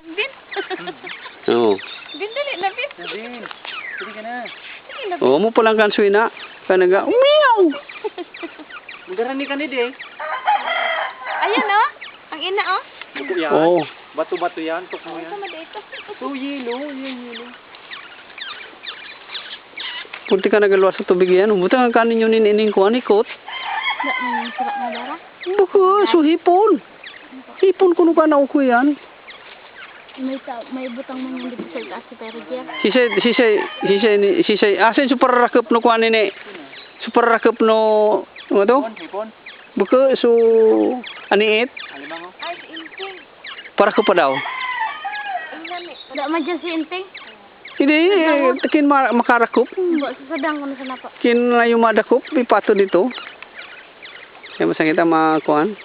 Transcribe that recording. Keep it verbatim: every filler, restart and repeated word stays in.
Bin. Oo. Bin, dali na, Bin. Na, Bin. Dali ka na. Dali na, Bin. Oo, mo palang kan suina. Kanaga, meow! Magara ni kan, Ide. Ayan, o. Ang ina, o. Buko yan. Oo. Bato-bato yan. Tukmo yan. Sama dito. So, yellow. Yan, yellow. Punti ka na galuwas sa tubig yan. Buti nga kanin yun in ining kuan, ikot. Nggak, may sira nga dara. Buko, so hipon. Hipon kuno ka na uku yan. May ta-, may butang man yan dito sa itaas si Pero Jeff. Sisay, sisay, sisay ni, sisay. Asin so pararakep no kuan ini. So pararakep no, ano to? Hipon, hipon. Buko, so, aniit. Alimango. Ay, si Inting. Parakep pa daw. Inting. Nggak, madyan si Inting. Hindi, eh, kin ma-, makarakep. Bo, sasabihan ko na sa napa. Kin layo madakep, ipato dito. Kaya masakit ang mga kuan.